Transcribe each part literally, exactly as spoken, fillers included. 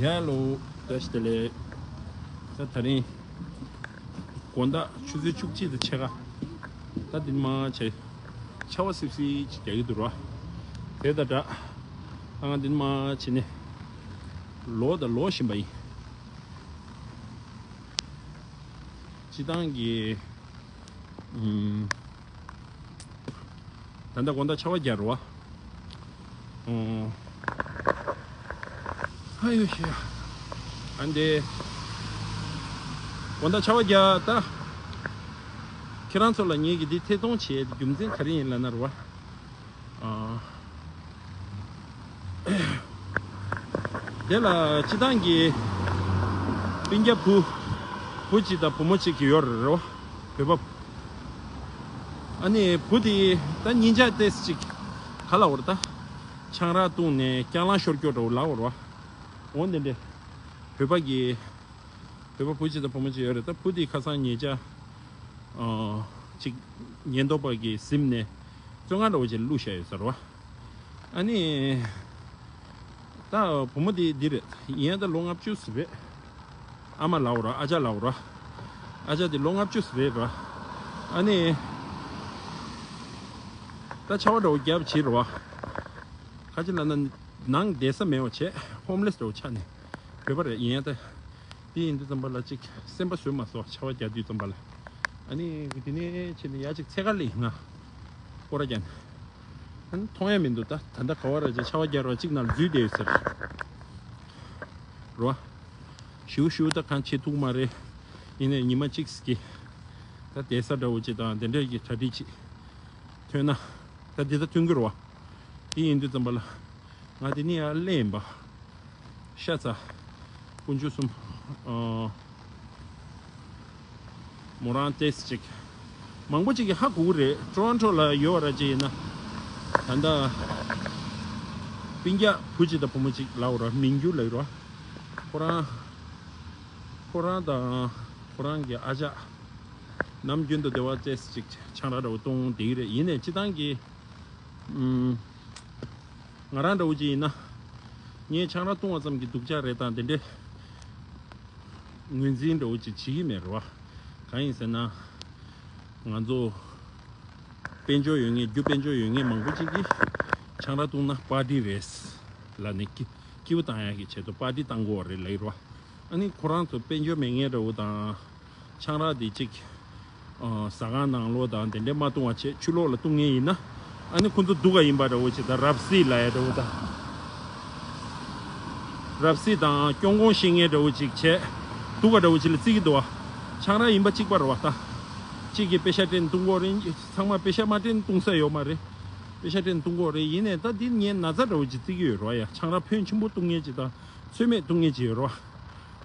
ཡ་ལོ། བཀྲ་ཤིས་བདེ་ལེགས། ད་དེ་རིང་དགོང་དག་ཆུ་ཚོད་བཅུ་གཅིག་དང་ཕྱེད་ཀ། ད་འདི་མ་བྱས། ཆར་པ་སིབ་སིབ་ཅིག་རྒྱག་གི་འདུག་ར། དེ་དང་སྦྲགས་ད་ང་འདི་མ་བྱས་ནས་ལོག་དང་ལོག་བཞིན་པ་ཡིན། སྤྱི་བཏང་གི་ཨུམ། ད་ལྟ་དགོང་དག་ཆར་པ་རྒྱག་རེད་བ། ཨོ། ཧ་ཡོ་ཤི། ཨ་འདི། དགོང་དག་ཆར་པ་རྒྱག་ད། ཁྱེད་རང་ཚོ་ལ་ངེད་ཀྱིས་འདི་ཐད་གཏོང་བྱེད་རྒྱུ་མཚན་ག་རེ་ཡིན་ལབ་ན་རེད་བ། ཨ། དེ་ལ་སྤྱི་བཏང་གི་སྤུན་ཀྱག་བུ། བུ་གཅིག་དང་བུ་མོ་གཅིག་གི་ཡོད་རེད་བ། བོད་པ། ཨ་ནི་བུ་དེ་ད་ཉིན་ཞག་ཏོག་ཙམ་ཅིག་ག་ལབ་དགོས་རེད་ད། ཆང་རག་བཏུངས་ནས་རྐྱང་ལངས་ཤོར་སྐྱོ་འདྲ་བོ་ལབ་དགོས་རེད་བ། འོ་འདི་འདྲས། བོད་པ་གི། བོད་པ་བུ་གཅིག་དང་བུ་མོ་གཅིག་ཡོད་རེད། ད་བུ་དེ་ཁ་སང་ཉིན་ཞག་ཨ། ཅིག་ཉེན་རྟོག་པ་གིས་ཟིན་ནས་བཙོན་ཁང་འདྲ་བོ་ཅིག་བླུགས་བཞག་ཡོད་ས་རེད་བ། ཨ་ནི། ད་བུ་མོ་དེ་འདི་རེད། ཡིན་ཡང་ད་ལོ་ལྔ་བཅུ་ཙམ་རེད། ཨ་མ་ལབ་དགོས་རེད། ཨ་ཅག་ལབ་དགོས་རེད། ཨ་ཅག་དེ་ལོ་ལྔ་བཅུ་ཙམ་རེད་ར། ཨ་ནི། ད་ཆར་པ་འདྲ་བོ་རྒྱབ་བྱས་རེད་བ། ཁ་ཅིག་ལབ་ན་ནང་བསྡད་ས་མེད་པ་བྱས། ཧོམ་ལེ་སི་འདྲ་བོ་ཆགས་ནས་བོད་པ་རེད། ཡིན་ཡང་ད། དེ་ཡིན་དུས་ཙམ་པ་ལ་ཅིག་སེམས་པ་བཟོད་མ་སོང་། ཆར་པ་རྒྱག་དུས་ཙམ་པ་ལ། ཨ་ནི་དེ་ནས་ཕྱིན་ནས་ཡར་ཅིག་འཚོལ་ག་སླེབས་ཡིན་ང་། སྐོར་ར་རྒྱག་ནས། ཨ་ནི་མཐོང་ཡ་མི་འདུག་ད་ད་ལྟ་ག་བ་ར་ཅིག་ཆར་པ་རྒྱག་ར་ཅིག་ནང་ལ་འཛུལ་བསྡད་ཡོད་ཟེར། རོ། ཞིའུ་ཞིའུ་ད་གང་བྱེད་ཐུབ་མ་རེད། ཡིན་ནའི་ཉི་མ་གཅིག་གི། ད་བསྡད་ས་འདྲ་བོ་ཅིག་དང་དེ་འདྲ་གི་གྲ་སྒྲིག་ཅིག་ཐོན་ན། ད་འདི་ད་ཐོན་གི་རེད་བ། དེ་ཡིན་དུས་ཙམ་པ་ལ། ང་དེ་ནས་ཡར་སླེབས་ཡིན་པ། ཤ་ཚ། དཀོན་མཆོག་གསུམ། ཨ། མོ་རང་ཏོག་ཙམ་ཅིག་མང་པོ་ཅིག་གིས་ཧ་གོ་གི་རེད། ཊོ་རོན་ཊོ་ལ་ཡོད་པ་ར་ཅིག་ཡིན་ན། ད་ལྟ་སྤུན་ཀྱག་བུ་གཅིག་དང་བུ་མོ་གཅིག་ལབ་དགོས་ར། མིང་རྒྱུ་ལབ་ཀྱི་རེད་བ། ཁོ་རང་། ཁོ་རང་དང་ཁོ་རང་གི་ཨ་ཅག་ནམ་རྒྱུན་དུ་སྡེ་བ་ཏོག་ཙམ་ཅིག་ཆང་རག་འདྲ་བོ་བཏུང་བསྡད་ཀྱི་རེད། ཡིན་ནའི་སྤྱི་བཏང་གི་ཨུམ། ང་རང་འདྲ་བོ་ཅིག་ཡིན་ན། ངས་ཆང་རག་བཏུང་བ་ཙམ་གྱིས་སྡུག་ཅག་རེད་དང་དེ་འདྲའི་ངོས་འཛིན་འདྲ་བོ་ཅིག་བྱེད་ཀྱི་མེད་རེད་བ། གང་ཡིན་ཟེར་ན། ང་ཚོ་དཔལ་འབྱོར་ཡོད་མཁན། རྒྱུ་དཔལ་འབྱོར་ཡོད་མཁན་མང་པོ་ཅིག་གིས་ཆང་རག་བཏུང་ན་པར་ཊི་རེད་ལབ་ནས་སྐྱིད་སྐྱིད་པོ་བཏང་ཡག་གི་ཆེད་དུ་པར་ཊི་བཏང་དགོས་པ་རེད་ལབ་ཀྱི་རེད་བ། ཨ་ནི་ཁོ་རང་ཚོ་དཔལ་འབྱོར་མེད་མཁན་འདྲ་བོ་དང་། ཆང་རག་དེ་གཅིག་ཨ། ཟ་ཁང་ནང་ལོགས་དང་དེ་འདྲའི་མ་བཏུང་བ་བྱས་ཕྱི་ལོགས་ལ་བཏུང་མཁན་ཡིན་ན། ཨ་ནི་ཁོ་ཚོ་སྡུག་ག་ཡིན་པ་འདྲ་བོ་ཅིག་དང་། རབ་སྲིད་ལབ་ཡ་འདྲ་བོ་དང་། རབ་སྲིད་དང་སྐྱོང་གོང་ཤེས་མཁན་འདྲ་བོ་ཅིག་བྱས། སྡུག་ག་འདྲ་བོ་ཅིག་ལ་བརྩི་གི་འདུག་བ། ཆང་རག་ཡིན་པ་གཅིག་པ་རེད་བ་ད། གཅིག་གིས་པེ་ཤ་སྤྲད་ནས་བཏུང་གོ་རེད། ཚང་མ་པེ་ཤ་མ་སྤྲད་ནས་བཏུང་ས་ཡོད་མ་རེད། པེ་ཤ་སྤྲད་ནས་བཏུང་གོ་རེད། ཡིན་ནའི་ད་འདི་ངས་ན་ཚ་འདྲ་བོ་ཅིག་བརྩི་གི་ཡོད་རེད་བ་ཡ། ཆང་རག་ཕོན་ཆེན་པོ་བཏུང་མཁན་ཅིག་དང་ཚོད་མེད་བཏུང་མཁན་ཅིག་ཡོད་རེད་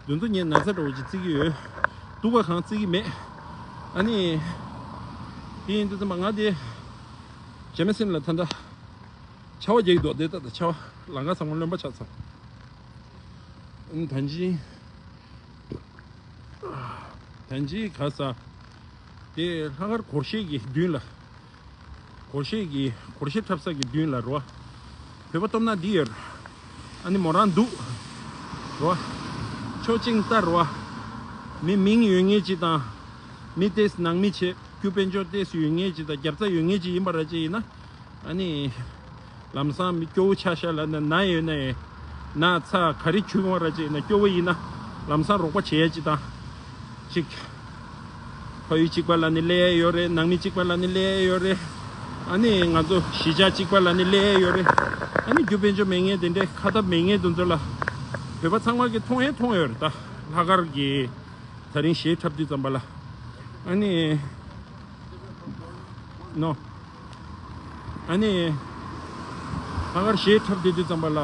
བ། འདི་ཚོ་ངས་ན་ཚ་འདྲ་བོ་ཅིག་བརྩི་གི་ཡོད། སྡུག་ག་གང་བརྩི་གི་མེད། ཨ་ནི། དེ་ཡིན་དུས་ཙམ་པ་ང་དེ། ཇེ་མི་སན་ལ་ད་ལྟ་ཆར་པ་རྒྱག་གི་འདུག་དེ་ད་ལྟ་ཆར་པ་ལམ་ཁ་ཚང་མ་རློན་པ་ཆགས་ཚར། ཨ་ནི་ད་ཅི། ད་ཅི་ག་ས། དེ་ལྷག་དཀར་སྒོར་གཞས་ཀྱི་མདུན་ལ། སྒོར་གཞས་ཀྱི་སྒོར་གཞས་འཁྲབ་ས་གི་མདུན་ལ་རོ། བོད་པ་སྟོབས་ན་འདི་ཡོད། ཨ་ནི་མོ་རང་འདུག་རོ། ཆོ་ཅིང་ལྟ་རོ། མི་མིང་ཡོད་མཁན་ཅིག་དང་། མི་ཏོག་ཙམ་ནང་མི་བྱེད། རྒྱུ་དཔལ་འབྱོར་ཏོག་ཙམ་ཡོད་མཁན་ཅིག་དང་རྒྱབ་རྩ་ཡོད་མཁན་ཅིག་ཡིན་པ་ར་ཅིག་ཡིན་ན། ཨ་ནི། ལམ་སང་མི་སྐྱོ་བོ་ཆགས་ཤག་ལབ་ན་ན་ཡོད་ན་ཡང་། ན་ཚ་ག་རེ་བྱུང་བ་ར་ཅིག་ཡིན་ན། སྐྱོ་བོ་ཡིན་ན། ལམ་སང་རོགས་པ་བྱེད་ཡ་ཅིག་དང་། ཅིག་ཕ་ཡུལ་གཅིག་པ་ལ་ནི་སླེབས་ཡ་ཡོད་རེད། ནང་མི་གཅིག་པ་ལ་ནི་སླེབས་ཡ་ཡོད་རེད། ཨ་ནི་ང་ཚོ་གཞིས་ཆགས་གཅིག་པ་ལ་ནི་སླེབས་ཡ་ཡོད་རེད། ཨ་ནི་རྒྱུ་དཔལ་འབྱོར་མེད་མཁན་དེ་འདྲའི་ཁ་ཐབས་མེད་མཁན་དེ་ཚོ་ལ། བོད་པ་ཚང་མ་གིས་མཐོང་ཡ་མཐོང་ཡོད་རེད་ད། ལྷག་དཀར་གྱི་ད་རིང་གཞས་འཁྲབ་དུས་ཙམ་པ་ལ། ཨ་ནི། ནོ། ཨ་ནི། ལྷག་དཀར་གཞས་འཁྲབ་དུས་དུས་ཙམ་པ་ལ།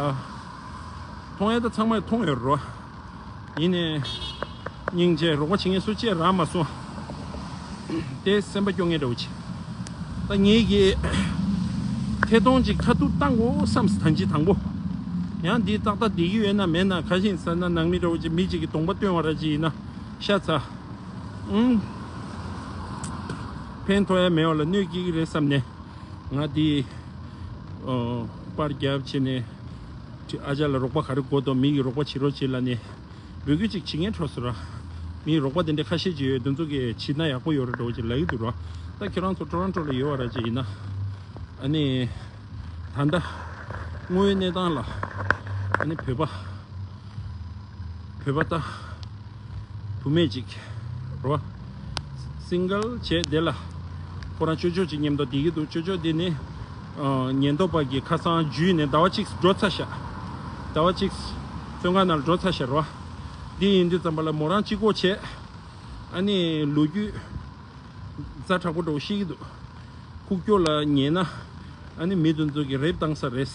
མཐོང་ཡ་ད་ཚང་མས་མཐོང་ཡོད་རོ། ཡིན་ནའི། སྙིང་རྗེ། རོགས་པ་བྱེད་མཁན་སུ་གཅིག་རག་མ་སོང་། དེ་སེམས་པ་སྐྱོ་ངེས་འདྲ་བོ་ཅིག་ད་ངེད་ཀྱིས་ཐད་གཏོང་ཅིག་ཁ་ཐུག་བཏང་དགོས་བསམ་སོང་། ད་ཅི་དང་པོ། ཡང་འདི་ཏག་ཏག་བསྡད་ཀྱི་ཡོད་ན་མེད་ན། ག་ཞིག་ཟེར་ན་ནང་མི་འདྲ་བོ་ཅིག་མི་གཅིག་གིས་གདོང་པ་སྟོན་པ་ར་ཅིག་ཡིན་ན་ཤ་ཚ། ཨུམ། ཕན་ཐོགས་ཡ་མེད་པ་ལ་གནོད་སྐྱེལ་གྱི་རེད་བསམ་ནས། ང་འདི། ཨོ། པར་རྒྱབ་བྱས་ནས། ཨ་ཅག་ལ་རོགས་པ་ག་རེ་དགོས་འདུག་མི་གི་རོགས་པ་བྱེད་རོགས་བྱེད་ལབ་ནས་འབོད་སྐུལ་ཅིག་བྱེད་མཁན་འཕྲོ་སོང་ར། མི་རོགས་པ་དེ་འདྲ་ཁ་ཤས་ཅིག་ཡོད། དེ་ཚོ་གིས་བྱེད་ན་ཡག་པོ་ཡོད་རེད་འདྲ་བོ་ཅིག་ལབ་ཀྱི་འདུག་ར། ད་ཁྱེད་རང་ཚོ་ཊོ་རོན་ཊོ་ལ་ཡོད་པ་ར་ཅིག་ཡིན་ན། ཨ་ནི། ད་ལྟ་དངོས་ཡོད་གནས་སྟངས་ལ། ཨ་ནི་བོད་པ། བོད་པ་ད། བུད་མེད་ཅིག་རོ། སིང་གལ་བྱས་དེ་ལ། ཁོ་རང་ཅོ་ཅོ་ཅིག་མཉམ་དུ་བསྡད་ཀྱི་འདུག་ཅོ་ཅོ་དེ་ནི། ཨ། ཉེན་རྟོག་པ་གིས་ཁ་སང་འཇུས་ནས་ཟླ་བ་གཅིག་འགྲོ་ཚར་ཤག་ཟླ་བ་གཅིག་བཙོན་ཁང་ནང་ལ་འགྲོ་ཚར་ཤག་རོ། འདི་ཡིན་དུས་ཙམ་པ་ལ་མོ་རང་གཅིག་པོ་བྱས། ཨ་ནི་ལོ་རྒྱུས་ཛ་དྲག་པོ་འདྲ་བོ་ཤེས་ཀྱི་འདུག་ཁུག་ཀྱོག་ལ་ཉན་ན། ཨ་ནི་མི་དེ་ཚོ་གིས་རེབ་བཏང་ས་རེད།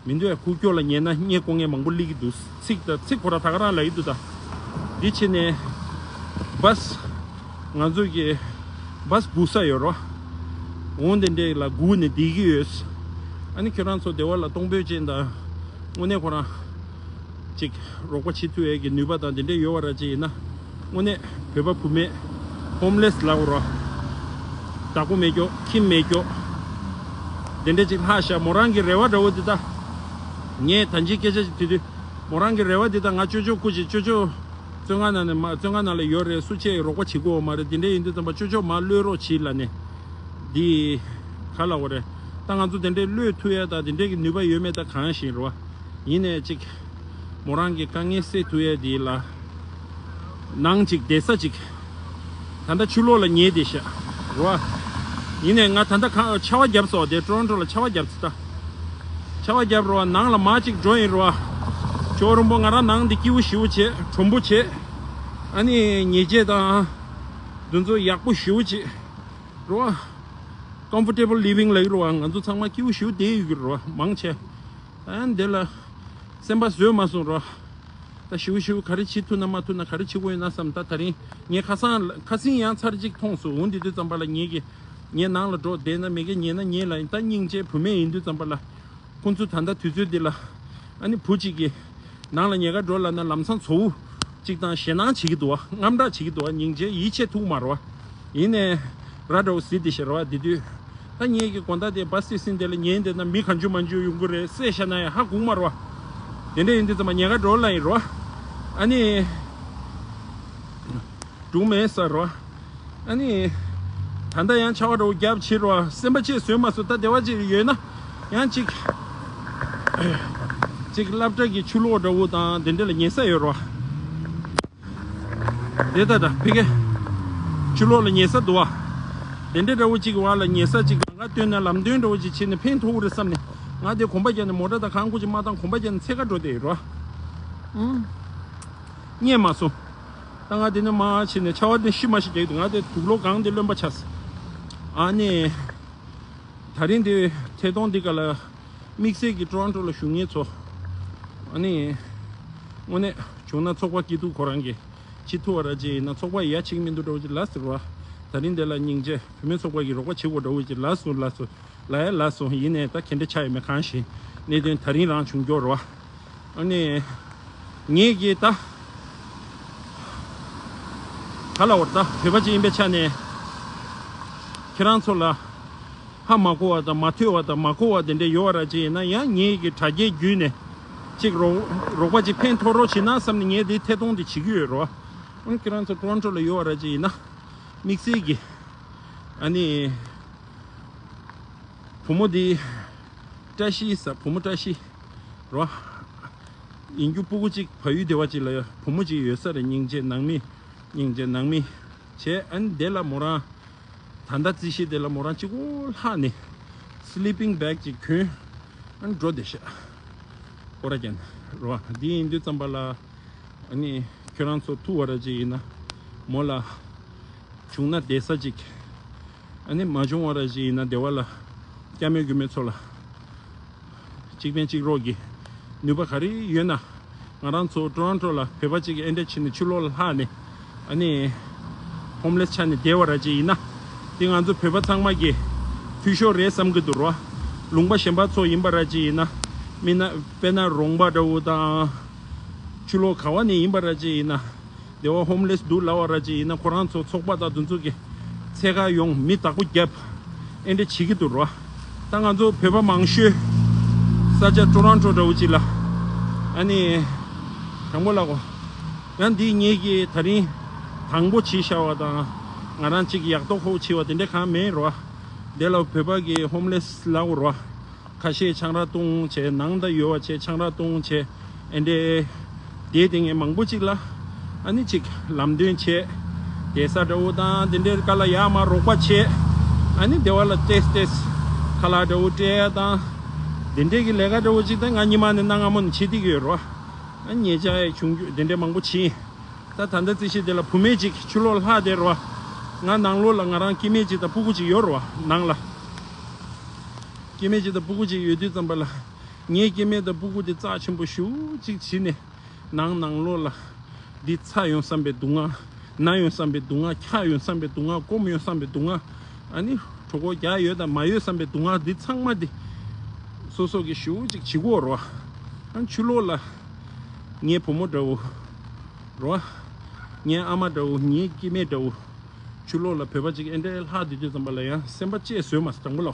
མི་འདུག་ཡ། ཁུག་ཀྱོག་ལ་ཉན་ན་བརྙས་བཀོད་མཁན་མང་པོ་སླེབས་ཀྱི་འདུག་ཚིག་དང་ཚིག་ཁོ་རང་ད་ག་རང་ལབ་ཀྱི་འདུག་ད། འདི་ཕྱི་ནས་བཱས། ང་ཚོ་གི་བཱས་སྒུག་ས་ཡོད་རོ། འོང་དེ་འདྲས་ལ་སྒུག་ནས་བསྡད་ཀྱི་ཡོད། ཨ་ནི་ཁྱོད་རང་ཚོ་སྡེ་བ་ལ་གཏོང་ཕོད་ཅན་དང་། དངོས་གནས་ཁོ་རང་ཅིག་རོགས་པ་བྱེད་ཐུབ་ཡས་ཀྱི་ནུས་པ་དང་དེ་འདྲས་ཡོད་པ་ར་ཅིག་ཡིན་ན། དངོས་གནས་བོད་པ་བུད་མེད་ཧོམ་ལེས་ལབ་དགོས་རོ། བདག་པོ་མེད་ཀྱོག་ཁྱིམ་མེད་ཀྱོག་དེ་འདྲས་ཅིག་ལྷག་ཤག་མོ་རང་གི་རེ་བ་འདྲ་བོ་འདི་ད། ངས་ད་ཅིག་སྐད་ཆ་ཅིག་དྲིས་དུས། མོ་རང་གི་རེ་བ་འདི་ད་ང་ཅོ་ཅོ་སྐུ་མཁྱེན། ཅོ་ཅོ་བཙོན་ཁང་ནང་ནས་མ་བཙོན་ཁང་ནང་ལ་ཡོད་རེད། སུ་ཆེ་རོགས་པ་བྱེད་དགོས་མ་རེད། དེ་འདྲས་ཡིན་དུས་ཙམ་པ་ཅོ་ཅོ་མ་གློད་རོགས་བྱེད་ལབ་ནས། འདི་ག་ལབ་དགོས་རེད། ད་ང་ཚོ་དེ་འདྲས་གློད་ཐུབ་ཡ་ད་དེ་འདྲས་ཀྱི་ནུས་པ་ཡོད་མེད་ད་གང་ཤེས་རེད་བ། ཡིན་ནའི་ཅིག་མོ་རང་གི་དཀའ་ངལ་སེལ་ཐུབ་ཡས་དེ་ལ། ནང་ཅིག་བསྡད་ས་ཅིག་ད་ལྟ་ཕྱི་ལོགས་ལ་ཉལ་བསྡད་ཤག་རོ། ཡིན་ནའི་ང་ད་ལྟ་གང་ཆར་པ་བརྒྱབ་སོང་། དེ་ཊོ་རོན་ཊོ་ལ་ཆར་པ་བརྒྱབ་ཚེ་ད། ཆར་པ་བརྒྱབ་རོ། ནང་ལ་མར་ཅིག་འགྲོ་ཡིན་རོ། ཇོ་རོན་པོ་ང་རང་ནང་འདི་སྐྱིད་པོ་ཞེ་པོ་བྱས། གྲུང་པོ་བྱས། ཨ་ནི་ཉལ་ཆས་དང་། འདི་ཚོ་ཡག་པོ་ཞེ་པོ་བྱས། རོ། Comfortable living ལབ་ཀྱི་རོ། ང་ཚོ་ཚང་མ་སྐྱིད་པོ་ཞེ་པོ་བསྡད་ཡོད་ཀྱི་རོ། མང་ཆེ། ཨ་འདི་ལ་སེམས་པ་བཟོད་མ་སོང་རོ། ད་ཞིའུ་ཞིའུ་ག་རེ་བྱེད་ཐུབ་ན་མ་ཐུབ་ན་ག་རེ་བྱེད་དགོས་ཡོད་ན་བསམ། ད་ད་རིང་ངས་ཁ་སང་ཁ་སང་ཡང་ཚར་གཅིག་མཐོང་སོང་། འོ་འདི་དུས་ཙམ་པ་ལ་ངེད་ཀྱི་ངའི་ནང་ལ་འགྲོ་བསྡད་ན་མི་དགེ་ཉེས་ན་ཉེས་ལ་ཡིན། ད་སྙིང་རྗེ་བུད་མེད་ཡིན་དུས་ཙམ་པ་ལ་ཁོང་ཚོ་ད་ལྟ་དུས་ཚོད་འདི་ལ་ཨ་ནི་བུ་གཅིག་གིས་ནང་ལ་ཉལ་ག་འགྲོ་ལབ་ན་ལམ་སང་ཚོ་བོ་གཅིག་དང་ཞེད་སྣང་བྱེད་ཀྱི་འདུག་བ། དངངས་སྐྲག་བྱེད་ཀྱི་འདུག་བ། སྙིང་རྗེ་ཡིད་ཆེས་ཐུབ་མ་རེད་བ། ཡིན་ནའི་ར་འདྲ་བོ་ཟིན་བསྡད་ཤག་རེད་བ། དེ་དུས་ད་ངེད་ཀྱི་དགོང་དག་དེ་བཱས་སི་ཊེ་ཤན་དེ་ལ་ཉལ་བསྡད་ན་མི་གང་བྱུང་མང་བྱུང་ཡོང་གི་རེད་ཟེར་བཞག་ན་ཡང་ཧ་གོ་གི་མ་རེད་བ། དེ་འདྲ་ཡིན་དུས་ཙམ་པ་ཉལ་ག་འགྲོ་ལབ་ཡིན་རོ། ཨ་ནི། སྒྲུང་མེད་ས་རོ། ཨ་ནི། ད་ལྟ་ཡང་ཆར་པ་འདྲ་བོ་བརྒྱབ་བྱས་རོ། སེམས་པ་ཆེ་བཟོས་མ་སོང་། ད་བདེ་བ་ཅིག་ཡོད་ན་ཡང་ཅིག་ཅིག་སློབ་གྲྭ་གི་ཆུ་ལོག་འདྲ་བོ་དང་དེ་འདྲ་ལ་ཉལ་ས་ཡོད་རོ། དེ་ད་ད་ཕ་གི་ཆུ་ལོག་ལ་ཉལ་ས་འདུག་བ། དེ་འདྲ་འདྲ་བོ་ཅིག་བར་ལ་ཉལ་ས་ཅིག་ལམ་ཁ་སྟོན་ན་ལམ་སྟོན་འདྲ་བོ་ཅིག་བྱས་ནས་ཕན་ཐོགས་རེད་བསམ་ནས། ང་དེ་གོམ་པ་རྒྱག་ནས་མོ་ཊ་དང་གང་དགོས་ཅིག་མ་བཏང་། གོམ་པ་རྒྱག་ནས་འཚོལ་ག་འགྲོ་བསྡད་ཡོད་རོ། ཨང་། རྙེད་མ་སོང་། ད་ང་དེ་ནས་མར་ཕྱིན་ནས་ཆར་པ་དེ་ཤི་མ་ཤི་རྒྱག་གི་འདུག་ང་དེ་དུག་ལོག་གང་དེ་རློན་པ་ཆགས་སོང་། ཨ་ནི། ད་རིང་དེ་ཐད་གཏོང་འདི་ག་ལ་དམིགས་བསལ་གྱི་ཊོ་རོན་ཊོ་ལ་བཞུགས་མཁན་ཚོ། ཨ་ནི། དངོས་གནས་བྱུང་ན་ཚོགས་པ་སྐྱིད་སྡུག་ཁོ་རང་གིས་བྱེད་ཐུབ་པ་ར་ཅིག་ཡིན་ན། ཚོགས་པ་ཡ་བྱེད་ཀྱི་མི་འདུག་འདྲ་བོ་ཅིག་ལབ་ཟེར་བ། ད་རིང་དེ་ལ་སྙིང་རྗེ་བུད་མེད་ཚོགས་པ་གིས་རོགས་པ་བྱེད་དགོས་འདྲ་བོ་ཅིག་ལབ་སོང་ལབ་སོང་། ལ་ཡ་ལ་སོང་། ཡིན་ནའི་ད་ག་འདྲ་ཆགས་ཡོད་མེད་གང་ཤེས། གནད་དོན་ད་རིང་རང་བྱུང་འགྱོ་རེད་བ། ཨ་ནི། ངེད་ཀྱིས་ད་ག་ལ་བར་ད་བོད་པ་ཅིག་ཡིན་པའི་ཆ་ནས་ཁྱེད་རང་ཚོ་ལ་ཧ་མ་གོ་བ་དང་མ་ཐོས་པ་དང་མ་གོ་བ་དེ་འདྲ་ཡོད་པ་ར་ཅིག་ཡིན་ན། ཡང་ངེད་ཀྱི་དྲ་རྒྱའི་བརྒྱུད་ནས་ཅིག་རོགས་རོགས་པ་ཅིག་ཕན་ཐོགས་རོགས་བྱེད་ན་བསམ་ནས་ངས་དེ་ཐད་གཏོང་དེ་བྱེད་ཀྱི་ཡོད་རེད་བ། ཨ་ནི་ཁྱེད་རང་ཚོ་ཊོ་རོན་ཊོ་ལ་ཡོད་པ་ར་ཅིག་ཡིན་ན། དམིགས་བསལ་གྱི་ཨ་ནི། བུ་མོ་འདི་བཀྲ་ཤིས་ཟེར། བུ་མོ་བཀྲ་ཤིས་རོ། ཡིན་རྒྱུ་སྤུ་གུ་གཅིག་བལ་ཡུལ་སྡེ་བ་གཅིག་ལ་བུ་མོ་གཅིག་ཡོད་ས་རེད། སྙིང་རྗེ་ནང་མི། སྙིང་རྗེ་ནང་མི་བྱས། ཨ་ནི་དེ་ལ་མོ་རང་ད་ལྟ་རྩིས་གཞི་དེ་ལ་མོ་རང་གཅིག་པོ་ལྷག་ནས་སི་ལི་པིང་བེག་གཅིག་གྱོན། ཨ་ནི་འགྲོ་བསྡད་ཤག་སྐོར་ར་རྒྱག་ནས་རོ། འདི་ཡིན་དུས་ཙམ་པ་ལ། ཨ་ནི་ཁྱོད་རང་ཚོ་ཐུག་པ་ར་ཅིག་ཡིན་ན་མོ་ལ་བྱུང་ན་བསྡད་ས་ཅིག་ཨ་ནི་མ་བྱུང་བ་ར་ཅིག་ཡིན་ན་སྡེ་བ་ལ་སྐྱ་མོས་རྒྱུ་མོས་ཚོ་ལ་གཅིག་ཕན་གཅིག་རོགས་ཀྱི་ནུས་པ་ག་རེ་ཡོད་ན། ང་རང་ཚོ་ཊོ་རོན་ཊོ་ལ་བོད་པ་གཅིག་གིས་ཨེ་འདྲ་བྱས་ནས་ཕྱི་ལོགས་ལ་ལྷག་ནས་ཨ་ནི་ཧོམ་ལེས་ཆགས་ནས་བསྡད་པ་ར་ཅིག་ཡིན་ན། དེ་ང་ཚོ་བོད་པ་ཚང་མ་གི་འཐུས་ཤོར་རེད་བསམ་གྱི་འདུག་རོ། ལུང་པ་གཞན་པ་ཚོ་ཡིན་པ་ར་ཅིག་ཡིན་ན། མི་སྣ་དཔེར་ན་རོང་པ་འདྲ་བོ་དང་། ཕྱི་ལོགས་ག་བ་ནས་ཡིན་པ་ར་ཅིག་ཡིན་ན། སྡེ་བ་ཧོམ་ལེས་འདུག་ལབ་པ་ར་ཅིག་ཡིན་ན། ཁོ་རང་ཚོ་ཚོགས་པ་དང་དེ་ཚོ་གི་འཚོལ་ག་ཡོང་། མི་བདག་པོ་རྒྱབ། ཨེ་འདྲ་བྱེད་ཀྱི་འདུག་རོ། ད་ང་ཚོ་བོད་པ་མང་ཤོས་ ས་ཆ་ཊོ་རོན་ཊོ་འདྲ་བོ་ཅིག་ལ། ཨ་ནི། དང་པོ་ལ་གོ། ཡང་འདི་ངེད་ཀྱིས་ད་རིང་དང་པོ་བྱས་བཞག་པ་དང་། ང་རང་གཅིག་ཡག་ཐོག་ཧོབ་བྱས་པ་དེ་འདྲ་གང་མེད་རོ། དེ་ལ་བོད་པ་གི་ཧོམ་ལེ་སི་ལ་གོ་རོ། ཁ་ཤས་ཆང་རག་བཏུང་བྱས། ནང་ད་ཡོད་པ་བྱས་ཆང་རག་བཏུང་བྱས། ཨེ་འདྲའི་དེ་དེ་ངས་མང་པོ་ཅིག་ལ། ཨ་ནི་ཅིག་ལམ་སྟོན་བྱས། བསྡད་ས་འདྲ་བོ་དང་དེ་འདྲའི་ཀ་ལ་ཡར་མར་རོགས་པ་བྱས། ཨ་ནི་སྡེ་བ་ལ་ཏེས་ཏེས་ཁ་ལག་འདྲ་བོ་སྤྲད་ཡ་དང་། དེ་འདྲའི་གི་ལས་ཀ་འདྲ་བོ་ཅིག་ད་ང་ཉི་མ་ནས་གནའ་སྔ་མོ་ནས་བྱེད་བསྡད་ཀྱི་ཡོད་རོ། ཨ་ཉེ་ཆར་ཡང་བྱུང་རྒྱུ་དེ་འདྲའི་མང་པོ་བྱས། ད་ད་ལྟ་རྩིས་བཤེར་དེ་ལ་བུད་མེད་ཅིག་ཕྱི་ལོགས་ལྷག་བསྡད་རོ། ང་ནང་ལོགས་ལ་ང་རང་སྐྱེ་དམན་ཅིག་དང་སྤུ་གུ་ཅིག་ཡོད་རོ་ནང་ལ། སྐྱེ་དམན་ཅིག་དང་སྤུ་གུ་ཅིག་ཡོད་དུས་ཙམ་པ་ལ། ངའི་སྐྱེ་དམན་དང་སྤུ་གུ་དེ་རྩ་ཆེན་པོ་ཞེ་པོ་ཅིག་བྱས་ནས། ནང་ནང་ལོགས་ལ་འདི་ཚ་ཡོང་བསམ་པའི་སྡུག་བསྔལ། ན་ཡོང་བསམ་པའི་སྡུག་བསྔལ། འཁྱག་ཡོང་བསམ་པའི་སྡུག་བསྔལ། སྐོམ་ཡོང་བསམ་པའི་སྡུག་བསྔལ། ཨ་ནི་གྲོད་ཁོག་རྒྱགས་ཡོད་དང་མ་ཡོད་བསམ་པའི་སྡུག་བསྔལ་འདི་ཚང་མ་འདི་སོ་སོ་གི་ཞེ་པོ་ཅིག་བྱེད་ཀྱི་ཡོད་རེད་བ། ཨ་ནི་ཕྱི་ལོགས་ལ་ངའི་བུ་མོ་འདྲ་བོ་རེད་བ། ངའི་ཨ་མ་འདྲ་བོ། ངའི་སྐྱེ་དམན་འདྲ་བོ། ཕྱི་ལོགས་ལ་བོད་པ་ཅིག་ཨེ་འདྲའི་ལྷག་བསྡད་དུས་ཙམ་པ་ལ་ཡང་སེམས་པ་གཅེས་བཟོས་མ་སོང་དང་པོ་ལ།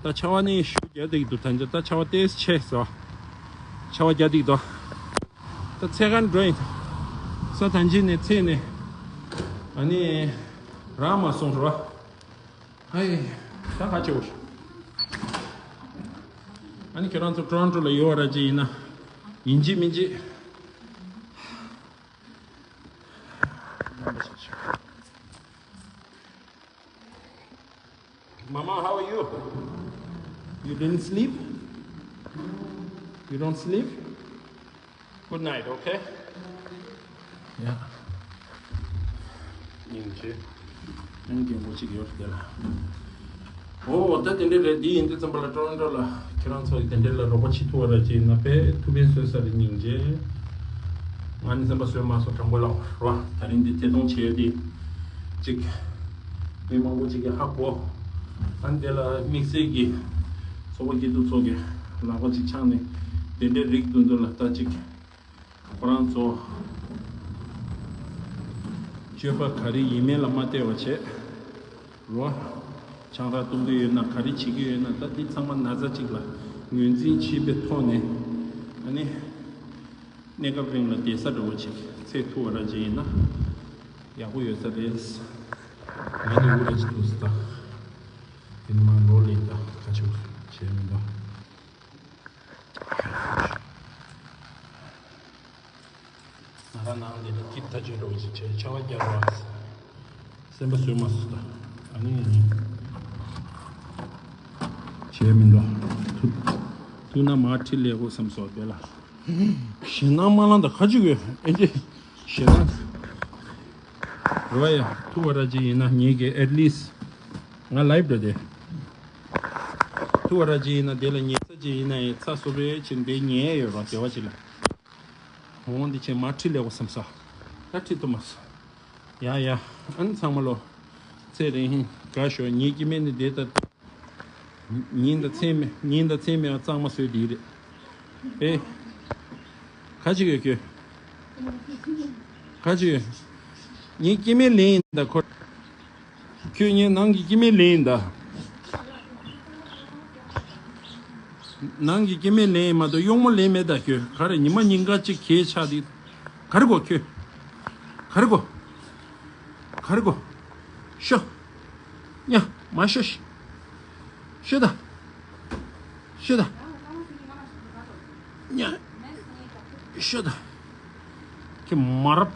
ད་ཆར་པ་ནི་ཞེ་པོ་རྒྱག་བསྡད་ཀྱི་འདུག་ད་ཆར་པ་ཏོག་ཙམ་ཆེ་སོང་། ཆར་པ་རྒྱག་བསྡད་ཀྱི་འདུག་ད་ཚད་ག་ནས་འགྲོ་ཡིན། ས་ཐང་ཆེན་ནས་ཚད་ནས། ཨ་ནི། རག་མ་སོང་རོ། ཧའི། ད་ཁ་ཆེ་བོ། ཨ་ནི་ཁྱེད་རང་ཚོ་ཊོ་རོན་ཊོ་ལ་ཡོད་པ་ར་ཅིག་ཡིན་ན། ཡིན་གཅིག་མིན་གཅིག Mama, how are you? You didn't sleep? You don't sleep? Good night, okay? Yeah. ཡིན་གྱི། ཡང་རྒན་པོ་གཅིག་ཡོད་དེ་ལ། ཨོ་ད་དེ་འདྲ་རེད། འདི་ཡིན་དུས་ཙམ་པ་ལ་ཊོ་རོན་ཊོ་ལ་ཁྱེད་རང་ཚོ་དེ་འདྲ་ལ་རོགས་པ་བྱེད་ཐུབ་པ་ར་ཅིག་ཡིན་ན་དཔེ་ཐུགས་ཕན་གསོས་ས་རེད་སྙིང་རྗེ། ང་ནི་སེམས་པ་བཟོད་མ་སོང་དྲང་པོ་ལ་རོ། ད་རིང་འདི་ཐད་གཏོང་བྱས་ཏེ་ཅིག་མི་མང་པོ་ཅིག་གིས་ཧ་གོ། ཨ་ནི་དེ་ལ་དམིགས་བསལ་གྱི་ཚོགས་པ་སྐྱིད་སྡུག་ཚོགས་ཀྱི་ལག་པ་ཅིག་འཆང་ནས་དེ་འདྲའི་རིགས་དེ་ཚོ་ལ་ལྟ་ཅིག་ཁོ་རང་ཚོ་སྤྱོད་པ་ག་རེ་ཡིན་མིན་ལ་མ་བལྟས་པ་བྱས་རོ། ཆང་རག་བཏུང་གི་ཡོད་ན། ག་རེ་བྱེད་ཀྱི་ཡོད་ན། ད་འདི་ཚང་མ་ན་ཚ་གཅིག་ལ་ངོས་འཛིན་བྱེད་པའི་ཐོག་ནས། ཨ་ནི་གནས་སྐབས་རིང་ལ་བསྡད་ས་འདྲ་བོ་ཅིག་འཚོལ་ཐུབ་པ་ར་ཅིག་ཡིན་ན་ཡག་པོ་ཡོད་ས་རེད། ང་ནི་འུ་ར་ཅིག་འདུག་ས། ད་དེ་མ་ལོ་ལེགས་ད་ཁ་ཆུ་བྱས་མི་འདུག་ང་རང་ནང་འདི་ལ་སྐྱིད་ཐག་ཆོད་འགྲོ་གི་ཅིག་བྱས་ཆར་པ་རྒྱག་རོགས། སེམས་པ་བཟོད་མ་སོང་ད། ཨ་ནི་ཨ་ནི། བྱས་མི་འདུག་ཐུག་ཐུག་ན་མར་ཁྲིད་ལས་དགོས་བསམ་སོང་དེ་ལ། ཞེད་སྣང་མ་ལངས་ད་ཁ་ཆུ་གི་ཨེ་ཅེ། ཞེད་སྣང་རོ་ཡ། ཐུག་པ་ར་ཅིག་ཡིན་ན་ངེད་ཀྱི་at least་ང་ལའིབ་འགྲོ་དེ། ཐུག་པ་ར་ཅིག་ཡིན་ན་དེ་ལ་ཉལ་ས་ཅིག་ཡིན་ན་ཡང་ཚ་སོ་པའི་ཕྱིར་འདི་ཉལ་ཡོད་རོགས་བདེ་བ་ཅིག་ལ། འོང་འདི་ཆེ་མ་ཁྲིད་ལས་འོ་བསམ་ས། ད་ཁྲིད་ཐུབ་མ་སོང་། ཡ་ཡ། ཨ་ནི་ཚང་མ་ལོ། ཚེ་རིང་དགའ་ཤོག་ཉིན་སྐྱིད་མེད་ནི་དེ་ལྟར། ཉིན་དང་མཚན་མེད། ཉིན་དང་མཚན་མེད་གཙང་མ་བཟོས་དེ་རེད། ཨེ། ག་ཅི་ཡོད་ཁྱོད། ག་ཅི་ཡོད། ཉིན་སྐྱིད་མེད་ལེན་ཡིན་ད་ཁོ། ཁྱོད་ངའི་ནང་གི་སྐྱེ་དམན་ལེན་ཡིན་ད། ནང་གི་སྐྱེ་དམན་ལེན་ཡིན་མ་གཏོགས་གཡོག་མོ་ལེན་མེད་ད་ཁྱོད། ག་རེ་ཉི་མ་ཉིན་གང་གཅིག་གས་ཆགས་དེ། ག་རེ་གོ་ཁྱོད། ག་རེ་གོ། ག་རེ་གོ། ཤོ། ཉ། མ་ཤོ་ཤི། ཤོ་ད། ཤོ་ད། ཉ། ཤོ་ད། ཁྱེད་མ་རབས།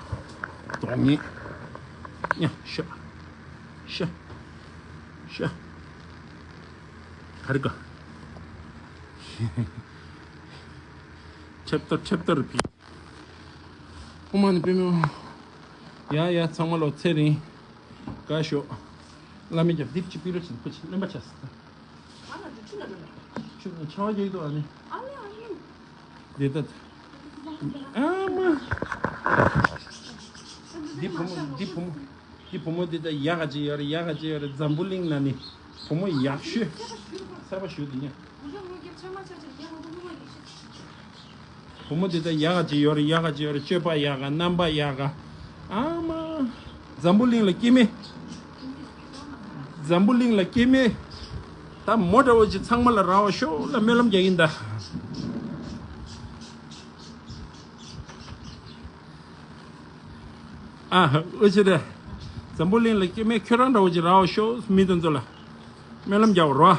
དོག་ངེས། ཉ། ཤོ། ཤོ། ཤོ། ག་རེ་ག་ཁྲེབ་ཏོ་ཁྲེབ་ཏོ་རེ་ཕི། ཨོ་མ་ནི་པེ་མེ། ཡ་ཡ་ཚང་མ་ལོ་ཚེ་རིང་། དགའ་ཤོག་བླ་མས་ཀྱང་དིབ་ཅིག་པི་རོ་ཅིག་ཕུ་ཆེ་རྣམ་པ་ཆ་སི། ཆུ་ཆུ་ཆ་བ་རྒྱག་དོ་ཨ་ནི། འདི་ལྟ། ཨ་མ། འདི་བུ་མོ་འདི་བུ་མོ། འདི་བུ་མོ་འདི་ལྟ་ཡག་ག་ཅིག་ཡོད་རེད། ཡག་ག་ཅིག་ཡོད་རེད། འཛམ་བུ་གླིང་ན་ནི་བུ་མོ་ཡག་ཤོས། ཚ་བ་ཞུ་འདི་ཉན། བུ་མོ་འདི་ལྟ་ཡག་ག་ཅིག་ཡོད་རེད། ཡག་ག་ཅིག་ཡོད་རེད། སྤྱོད་པ་ཡག་ག་རྣམ་པ་ཡག་ག་ཨ་མ། འཛམ་བུ་གླིང་ལ་སྐྱེ་མེད། འཛམ་བུ་གླིང་ལ་སྐྱེ་མེད། ད་མོ་འདྲ་བོ་ཅིག་ཚང་མ་ལ་རག་པ་ཤོག་ལ་སྨོན་ལམ་རྒྱག་གིན་གདའ། ཨ་ཨོ་ཅི་རེད། འཛམ་བུ་གླིང་ལ་སྐྱེ་དམན་ཁྱོད་རང་འདྲ་བོ་ཅིག་རག་པ་ཤོག་མི་དེ་ཚོ་ལ། སྨོན་ལམ་རྒྱག་པ་རོ།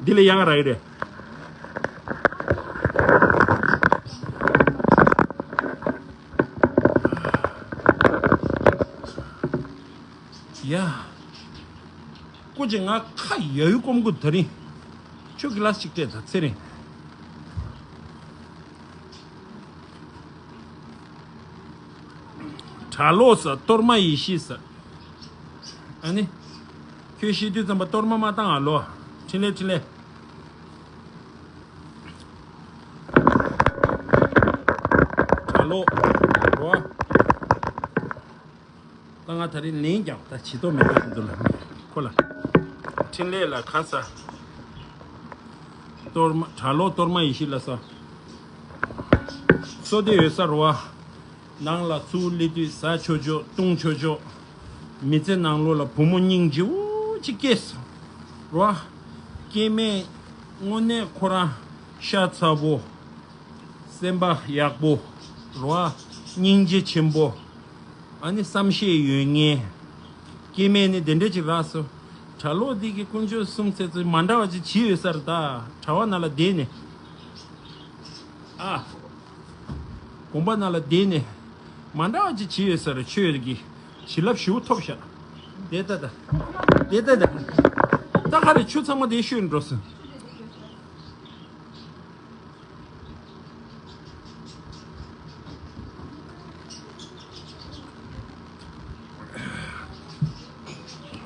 འདི་ལས་ཡག་ག་རག་གི་རེད། ཡ། སྐུ་མཁྱེན། ང་ཁ་ཡ་ཡུ་སྐོམ་གི་དེ་རིང་། ཆུ་གི་ལ་ཅིག་སྤྲད་ད་ཚེ་རིང་། གྲྭ་ལོག་ཟེར། གཏོར་མ་ཡེ་ཤེས་ཟེར། ཨ་ནི། ཁྱོད་ཤི་དུས་ཙམ་པ་གཏོར་མ་མ་བཏང་ཨ་ལོ། འཕྲིན་ལས་འཕྲིན་ལས། གྲྭ་ལོག་རོ། ད་ང་དེ་རིང་ལན་རྒྱག་ད་བྱི་དོ་མེད་པ་འདུག་ལ། ཁོ་ལ། འཕྲིན་ལས་ལ་ཁ་ས། གཏོར་མ། གྲྭ་ལོག་གཏོར་མ་ཡེ་ཤེས་ལ་ས། སོ་དེ་ཡོད་ས་རོ་བ། ནང་ལ་ཚུར་སླེབས་དུས་ཟ་ཆོག་ཆོག་བཏུང་ཆོག་ཆོག་མི་ཚེ་ནང་ལོགས་ལ་བུ་མོ་སྙིང་རྗེ་བོ་ཅིག་སྐྱེས་སོང་། རོ་བ། སྐྱེ་དམན་དངོས་གནས་ཁོ་རང་ཤ་ཚ་པོ། སེམས་པ་ཡག་པོ། རོ་བ། སྙིང་རྗེ་ཆེན་པོ། ཨ་ནི་བསམ་ཤེས་ཡོད་མཁན། སྐྱེ་དམན་ནི་དེ་འདྲ་ཅིག་རག་སོང་། གྲྭ་ལོག་འདི་གི་དཀོན་མཆོག་གསུམ་ཚེ་ཚོ་མ་འདྲ་བ་ཅིག་བྱས་ཡོད་ས་རེད་ད། གྲྭ་བ་ནང་ལ་བསྡད་ནས། ཨ། དགོན་པ་ནང་ལ་བསྡད་ནས། མ་འདྲ་བ་ཅིག་བྱས་ཡོད་ས་རེད། ཆོས་ཀྱི་བྱིན་རླབས་ཞེ་པོ་ཐོབ་ཤག་དེ་ལྟ་ད། དེ་ལྟ་ད། ད་ག་རེ་ཆུ་ཚང་མ་དེ་བཤོས་འགྲོ་སོང་།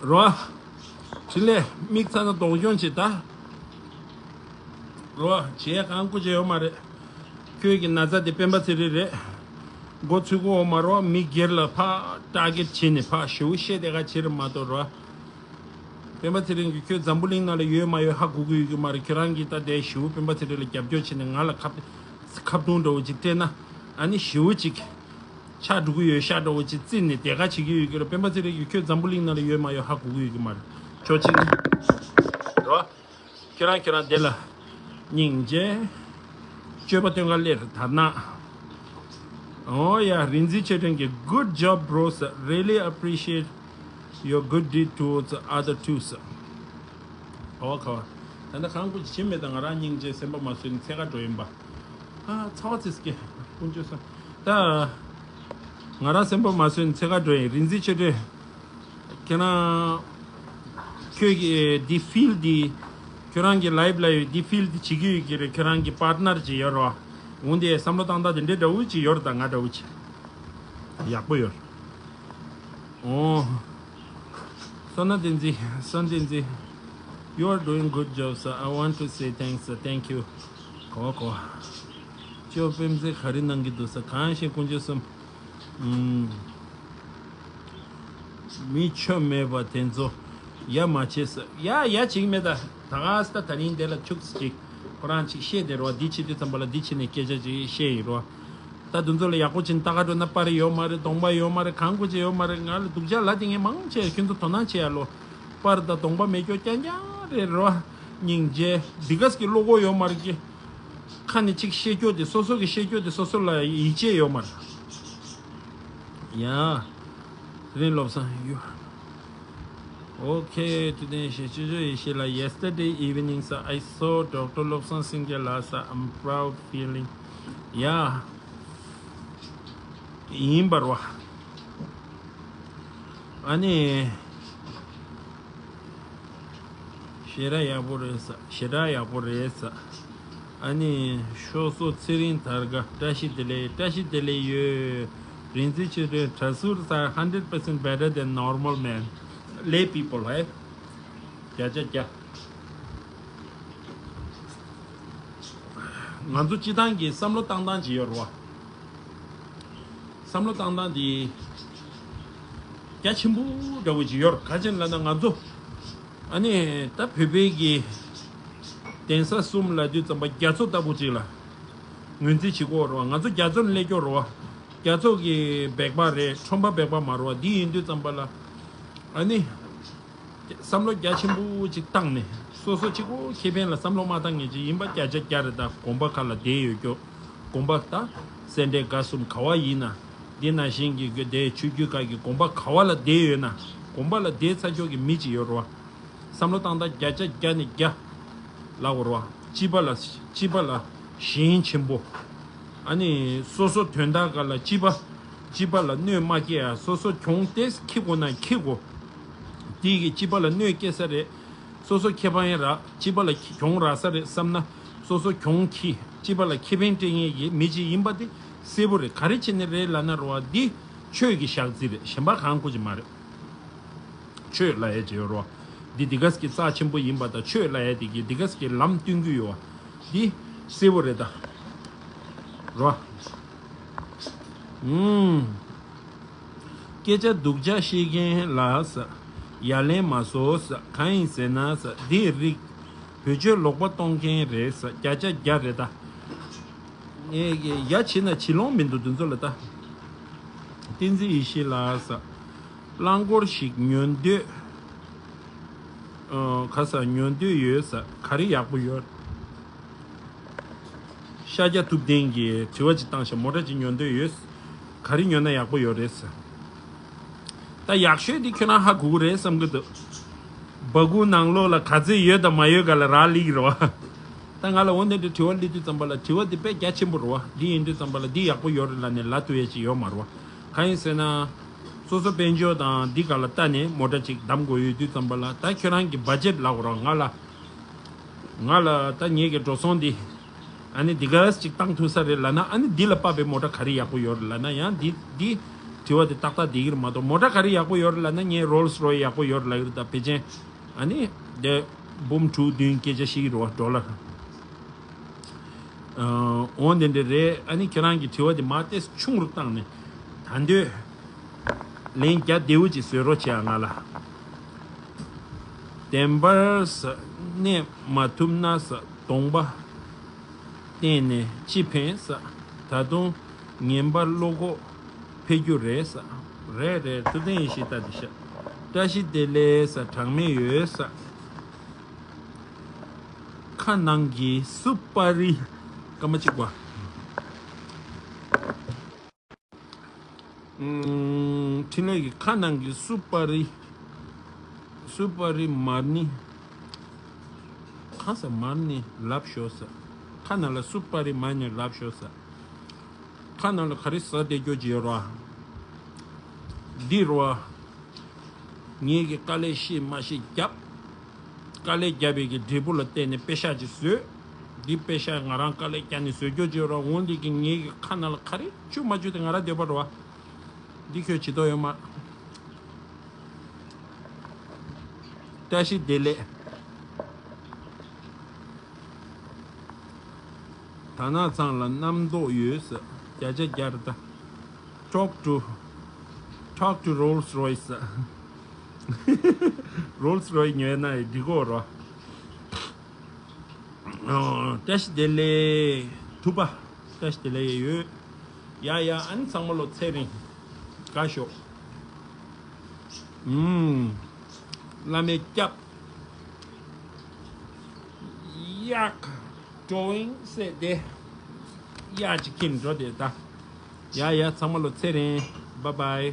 རོ། ཕྲིན་ལས་མིག་ཚ་ན་སྡུག་གྱོང་བྱེད་ད། རོ། བྱེད་ཡ་གང་སྐུ་བྱེད་ཡོད་མ་རེད། ཁྱོད་ཀྱི་ན་ཚ་དེ་སྤེན་པ་ཚེ་རིང་རེད། མགོ་ཚོས་ཀྱི་ཡོད་མ་རེད། མི་སྒེར་ལ་ཕར་ཊར་གེཊ་བྱས་ནས་ཕར་ཞེ་པོ་བཤད་བསྡད་ག་བྱེད་རེད་མ་གཏོགས་རོ། སྤེན་པ་ཚེ་རིང་གིས་ཁྱོད་འཛམ་བུ་གླིང་ནང་ལ་ཡོད་མ་ཡོད་ཧ་གོ་གི་ཡོད་ཀྱི་མ་རེད། ཁྱོད་རང་གིས་ད་དེ་ཞེ་པོ་སྤེན་པ་ཚེ་རིང་ལ་རྒྱབ་སྐྱོར་བྱས་ནས་ང་ལ་ཁ་ཁ་བརྡུང་འདྲ་བོ་ཅིག་སྤྲད་ན། ཨ་ནི་ཞེ་པོ་ཅིག་ཆགས་འགྲོ་གི་ཡོད་ཤག་འདྲ་བོ་ཅིག་བརྩིས་ནས་དེ་ག་བྱེད་ཀྱི་ཡོད་ཀྱི་རེད། སྤེན་པ་ཚེ་རིང་གིས་ཁྱོད་འཛམ་བུ་གླིང་ནང་ལ་ཡོད་མ་ཡོད་ཧ་གོ་གི་ཡོད་ཀྱི་མ་རེད། ཁྱོད་ཅིག་ནི་རོ། ཁྱོད་རང་ཁྱོད་རང་དེ་ལ་སྙིང་རྗེ། སྤྱོད་པ་སྟོན་ག་སླེབས་དར་ནག་ཨོ་ཡ། རིག་འཛིན་ཆོས་སྒྲོན་གྱིས། Good job, bro. Really appreciate your good deed towards other too. ཨོ་ཁ་བ། ད་ལྟ་གང་སྐུ་ཅི་བྱེད་མེད་ད། ང་རང་སྙིང་རྗེ་སེམས་པ་མ་བཟོད་ནས་འཚོལ་ག་འགྲོ་ཡིན་པ། ཨ་ཚ་བ་ཚིག་སྐྱེ་ཀུན་སྤྱོད་སོང་། ད་ང་རང་སེམས་པ་མ་བཟོད་ནས་འཚོལ་ག་འགྲོ་ཡིན། རིག་འཛིན་ཆོས་སྒྲོན། ཁྱེད་རང་། ཁྱོད་ཀྱི་འདི་ཕིལ་འདི། ཁྱོད་རང་གི་ལའིབ་ལ་ཡོད་འདི་ཕིལ་འདི་བྱེད་ཀྱི་ཡོད་ཀྱི་རེད། ཁྱོད་རང་གི་པར་ཊི་ནར་ཅིག་ཡོད་རོ། འོན་ཏེ་བསམ་བློ་བཏང་སྟངས་དེ་འདྲའི་འདྲ་བོ་ཅིག་ཡོད་རེད་ད། ང་འདྲ་བོ་ཅིག་ཡག་པོ་ཡོད། ཨོ། བསོད་ནམས་བསྟན་འཛིན། བསོད་ནམས་བསྟན་འཛིན། You are doing good job, sir. I want to say thanks, sir. Thank you. གོ་གོ། ཅོ་པེམ་ཟེ་ག་རེ་གནང་གི་འདུག་ས། གང་ཤེས་དཀོན་མཆོག་གསུམ། ཨུམ། མི་ཆོ་མེད་པ་དེ་ཚོ་ཡ་མ་བྱེད་ས། ཡ་ཡ་བྱེད་ཀྱི་མེད་ད། ད་ག་ས་ད་ད་རིང་དེ་ལ་ཁྱུག་ཙམ་ཅིག་ཁོ་རང་ཅིག་བཤད་དེ་རོ། འདི་བྱེད་དུས་ཙམ་པ་ལ་འདི་བྱེད་ནས་སྐད་ཆ་ཅིག་བཤད་ཡིན་རོ། ད་དུང་ཚོ་ལ་ཡག་པོ་བྱིན་ལྟ་ག་འགྲོ་ན་པར་ཡོད་མ་རེད། གདོང་པ་ཡོད་མ་རེད། གང་དགོས་ཅེས་ཡོད་མ་རེད། ང་ལ་སྡུག་ཅག་ལ་དེ་ངས་མང་ཆེ་ཁྱོད་ཚོ་དོ་སྣང་བྱེད་ཡ་ལོ། པར་དང་གདོང་པ་མེད་སྐྱོ་རྐྱང་རྐྱང་རེད་རོ། སྙིང་རྗེ། འདི་ག་ས་གི་བློ་ཁོག་ཡོད་མ་རེད་ཀྱི། ཁ་ནས་ཅིག་བཤད་སྐྱོ་དེ་སོ་སོ་གི་བཤད་སྐྱོ་དེ་སོ་སོ་ལ་ཡིད་ཆེས་ཡོད་མ་རེད། ཡ། དེ་རིང་བློ་བཟང་ཡོད། Okay, today ཞེས་ཅོ་ཅོ་ཡེ་ཤེས་ལ། Yesterday evening, sir, I saw Doctor Lobsang Singye la, sir. I'm proud feeling. Yeah. ཡིན་པར་བ། ཨ་ནི། ཞེ་དྲག་ཡག་པོ་རེད་ས། ཞེ་དྲག་ཡག་པོ་རེད་ས། ཨ་ནི་ཤོག་སོ་ཚེ་རིང་དར་དགའ། བཀྲ་ཤིས་བདེ་ལེགས། བཀྲ་ཤིས་བདེ་ལེགས་ཡོད། རིག་འཛིན་ཆོས་སྒྲོན། གྲྭ་ཟུར་ས། Hundred percent better than normal man, lay people, eh? བརྒྱ་ཆ་བརྒྱ། ང་ཚོ་སྤྱི་བཏང་གི་བསམ་བློ་བཏང་སྟངས་ཅིག་ཡོད་རེད་བ། བསམ་བློ་བཏང་སྟངས་དེ་རྒྱ་ཆེན་པོ་འདྲ་བོ་ཅིག་ཡོད་རེད། ག་ཅི་ལབ་ན་ང་ཚོ་ཨ་ནི་ད་བོད་པའི་གི་གདན་ས་གསུམ་ལབ་དུས་ཙམ་པ་རྒྱ་མཚོ་ལྟ་བུ་ཅིག་ལ་ངོས་འཛིན་བྱེད་ཀྱི་ཡོད་རེད་བ། ང་ཚོ་རྒྱ་མཚོ་ནས་སླེབས་ཀྱི་ཡོད་རེད་བ། རྒྱ་མཚོ་གི་སྦལ་པ་རེད། ཁྲོན་པ་སྦལ་པ་མ་རེད་བ། འདི་ཡིན་དུས་ཙམ་པ་ལ་ཨ་ནི། བསམ་བློ་རྒྱ་ཆེན་པོ་ཅིག་བཏང་ནས་སོ་སོ་གཅིག་པོ་ཁེ་ཕན་ལ་བསམ་བློ་མ་བཏང་མཁན་ཅིག་ཡིན་པ་བརྒྱ་ཆ་བརྒྱ་རེད། ད་དགོན་པ་ཁག་ལ་བསྡད་ཡོད་རྒྱུ། དགོན་པ་ད་སེ་འབྲས་དགའ་གསུམ་ག་བ་ཡིན་ན། འདི་ནང་བཞིན་གྱི་དེ་ཆོས་བརྒྱུད་ཁག་གི་དགོན་པ་ག་བ་ལ་བསྡད་ཡོད་ན། དགོན་པ་ལ་བསྡད་ཚར་ཆོག་གི་མི་ཅིག་ཡོད་རེད་བ། བསམ་བློ་བཏང་སྟངས་བརྒྱ་ཆ་བརྒྱ་ནས་བརྒྱ་ལབ་དགོས་རེད་བ། སྤྱི་པ་ལ་སྤྱི་པ་ལ་ཞེན་ཆེན་པོ། ཨ་ནི་སོ་སོ་དོན་དག་ག་ལ་སྤྱི་པ་སྤྱི་པ་ལ་གནོད་མ་སྐྱེལ་ཡ། སོ་སོ་གྱོང་དེ་འཁྱེར་དགོས་ན་འཁྱེར་དགོས། དེ་གི་སྤྱི་པ་ལ་གནོད་སྐྱེལ་ས་རེད། སོ་སོ་ཁེ་ཕན་རག་སྤྱི་པ་ལ་གྱོང་རག་ས་རེད་བསམ་ན། སོ་སོ་གྱོང་འཁྱེར་སྤྱི་པ་ལ་ཁེ་ཕན་སྤྲད་མཁན་གྱི་མི་ཅིག་ཡིན་པ་དེ་གསལ་པོ་རེད། ག་རེ་བྱས་ནས་རེད་ལབ་ན་རེད་བ། འདི་ཆོས་ཀྱི་ཞག་རྩི་རེད། གཞན་པ་གང་དགོས་ཀྱི་མ་རེད། ཆོས་ལབ་ཡ་ཅིག་ཡོད་རེད་བ། འདི་འདི་ག་ཟེར་གྱི་རྩ་ཆེན་པོ་ཡིན་པ་དང་། ཆོས་ལབ་ཡ་དེ་གི་འདི་ག་ཟེར་གྱི་ལམ་སྟོན་རྒྱུ་ཡོད་བ། འདི་གསལ་པོ་རེད་ད། རེད་བ། ཨུམ། སྐད་ཆ་སྡུག་ཅག་བཤད་མཁན་ལ་ཟེར། ཡ་ལན་མ་བཟོ་ཟེར། གང་ཡིན་ཟེར་ན་ཟེར། འདིའི་རིགས་བེད་སྤྱོད་ལོག་པ་གཏོང་མཁན་རེད་ཟེར། བརྒྱ་ཆ་བརྒྱ་རེད་ད། ངས་ཡ་བྱས་ན་བྱེད་ལོང་མི་འདུག་དེ་ཚོ་ལ་ད། བསྟན་འཛིན་ཡེ་ཤེས་ལགས་ཟེར། རླངས་འཁོར་ཞིག་ཉོ་འདོད། ཨ། ག་ཟེར། ཉོ་འདོད་ཡོད་ཟེར། ག་རེ་ཡག་པོ་ཡོད། ཤཱཀྱ་ཐུབ་བསྟན་གྱིས་དྲི་བ་ཅིག་བཏང་ཤག་མོ་ཊ་ཅིག་ཉོ་འདོད་ཡོད། ག་རེ་ཉོ་ན་ཡག་པོ་ཡོད་རེད་ཟེར། ད་ཡག་ཤོས་དེ་ཁྱོད་རང་ཧ་གོ་གི་རེད་བསམ་གི་འདུག་སྦ་ཁུག་ནང་ལོགས་ལ་ག་ཚོད་ཡོད་དང་མ་ཡོད་ག་ལ་རག་ལས་ཀྱི་རེད་བ། ད་ང་ལ་འོ་འདི་འདྲའི་དྲི་བ་སླེབས་དུས་ཙམ་པ་ལ། དྲི་བ་འདི་དཔེ་རྒྱ་ཆེན་པོ་རེད་བ། འདི་ཡིན་དུས་ཙམ་པ་ལ་འདི་ཡག་པོ་ཡོད་རེད་ལབ་ནས་ལབ་ཐུབ་ཡ་ཅིག་ཡོད་མ་རེད་བ། གང་ཡིན་ཟེར་ན། སོ་སོ་དཔལ་འབྱོར་དང་འདི་ག་ལ་ལྟ་ནས་མོ་ཊ་ཅིག་བདམས་དགོས་ཡོད་དུས་ཙམ་པ་ལ། ད་ཁྱོད་རང་གི་བ་ཇེཊ་ལབ་དགོས་རེད་བ། ང་ལ། ང་ལ་ད་ངེད་ཀྱི་འགྲོ་སོང་འདི། ཨ་ནི་འདི་ག་ཅིག་བཏང་ཐུབ་ས་རེད་ལབ་ན། ཨ་ནི་འདི་ལ་དཔག་པའི་མོ་ཊ་ག་རེ་ཡག་པོ་ཡོད་རེད་ལབ་ན། ཡང་འདི་འདི་དྲི་བ་དེ་ཏག་ཏག་འདི་གི་རེད་མ་གཏོགས། མོ་ཊ་ག་རེ་ཡག་པོ་ཡོད་རེད་ལབ་ན། ངས་རོལ་སི་རོ་ཡི་ཡག་པོ་ཡོད་རེད་ལབ་ཀྱི་རེད་ད། ཕལ་ཆེར་ཨ་ནི་དེ་འབུམ་དྲུག་བདུན་སྐད་ཆ་བཤད་ཀྱི་རེད་བ། ཌོ་ལར། ཨ། འོ་འདི་འདྲ་རེད། ཨ་ནི་ཁྱེད་རང་གི་དྲི་བ་དེ་མར་ཏོག་ཙམ་ཆུང་རུ་བཏང་ནས། ད་འདོད་ལན་རྒྱ་བདེ་བོ་ཅིག་བཟོས་རོགས་བྱེད་ཨ། ང་ལ། བདེན་པར་ཟེར། གནས་མ་ཐུབ་ན་ཟེར། གདོང་པ་བསྟན་ནས་ཅི་ཕན་ཟེར། ད་དུང་ངན་པ་བློ་ཁོག་འཕེལ་རྒྱུ་རེད་ཟེར། རེད་རེད། ཐུབ་བསྟན་ཡེ་ཤེས་ལྟ་དེ་ཤ། བཀྲ་ཤིས་བདེ་ལེགས་ཟེར། གྲངས་མེད་ཡོད་ཟེར། ཁ་ནང་གི་སུ་པ་རི་སྐར་མ་གཅིག་པ། ཨུམ། འཕྲིན་ལས་ཀྱི་ཁ་ནང་གི་སུ་པ་རི། སུ་པ་རི་མར་ནི། ག་ཟེར། མར་ནི་ལབ་ཤོག་ཟེར། ཁ་ནང་ལ་སུ་པ་རི་མར་ནི་ལབ་ཤོག་ཟེར། ཁ་ནང་ལ་ག་རེ་ཟ་བསྡད་རྒྱུ་ཅིག་ཡོད་རེད་བ། འདི་རེད་བ། ངེད་ཀྱི་དཀའ་ལས་ཤེད་མ་ཤེད་བརྒྱབ། དཀའ་ལས་བརྒྱབ་པའི་གི་འབྲས་བུ་ལ་བརྟེན་ནས་པེ་ཤག་ཅིག་བཟོས། འདི་པེ་ཤག་ང་རང་དཀའ་ལས་བརྒྱབ་ནས་བཟོས་རྒྱུ་ཅིག་ཡོད་རེད་བ། འོ་འདི་གི་ངེད་ཀྱི་ཁ་ནང་ལ་ག་རེ་བཅུག་མ་བཅུག་དེ་ང་རང་འདོད་པ་རེད་བ། འདི་ཁྱོད་བྱེད་དོ་ཡོད་མ། བཀྲ་ཤིས་བདེ་ལེགས། དར་ནག་ཚང་ལ་རྣམ་རྟོག་ཡོད་ཟེར། བརྒྱ་ཆ་བརྒྱ་རེད་ད། Talk to, talk to Rolls Royce. Rolls Royce ཉོས་ན་འགྲིག་གོ་རོ། ཨོ། བཀྲ་ཤིས་བདེ་ལེགས། ཐུབ་པ། བཀྲ་ཤིས་བདེ་ལེགས་ཡོད། ཡ་ཡ། ཨ་ནི་ཚང་མ་ལོ་ཚེ་རིང་། དགའ་ཤོག་ཨུམ། བླ་མའི་སྐྱབས། ཡག drawing སེ་དེ། ཡག་ཅིག་ཁྱིམ་འགྲོ་དེ་ད། ཡ་ཡ། ཚང་མ་ལོ་ཚེ་རིང་། Bye bye.